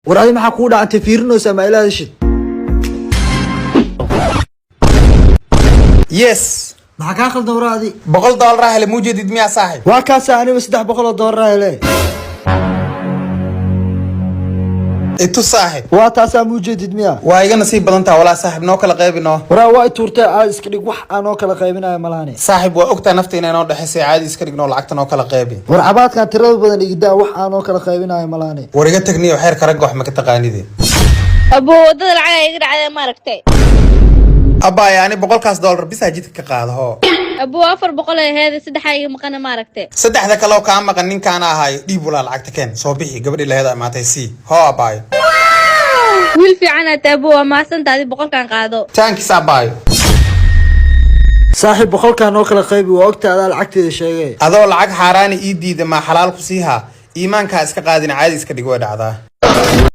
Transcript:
War adi maxaa kuu dhacantay? Fiirinaysaa ma ilaa heshid? Yes. Maxaa kaa khaldan, war adi? $100 ah hele, muujeedid miyaa, saaxib? Waa kaasa, aniba $300 hele. Itu saaxib. Waa taasaa, muujeedid miya? Waa iga nasiib badan taha walaa, saaxib, noo kala qaybi noo. Waraa, waa i tuurtay, aad iska dhig, wax aan noo kala qaybinayo malahane. Saaxib, waa ogtaa nafta inay noo dhexaysay, caadi iska dhignoo, lacagta noo kala qaybi. War cabaadkan tirada badan igidaa, wax aan noo kala qaybinayo malahane. War iga tagniyo, xeerka ragga wax ma ka taqaanide? Abuu, wadada lacag iga dhacday, maaragtay? Abbaaya, ani boqolkaas dollar bisaa jidka ka qaada, hoo. Abuu, 400 ay aheyd, saddexaa iga maqana, maaragtay? Saddexda kale oo kaa maqan ninkaana ahaayo, dhiib walaa, lacagta keen, soo bixi, gabadhii laheeda imaatay, sii, hoo abbaayo. Wiil fiican aad abuu, waa mahadsantaadi, boqolkan qaado. Thanks, abbaayo. Saaxiib, boqolkaa noo kala qaybi, waa ogta adaa lacagteeda sheegay. Adoo lacag xaaraani ii diida maa xalaal ku siihaa? Iimaankaa iska qaadina, caadi iska dhig, way dhacdaa.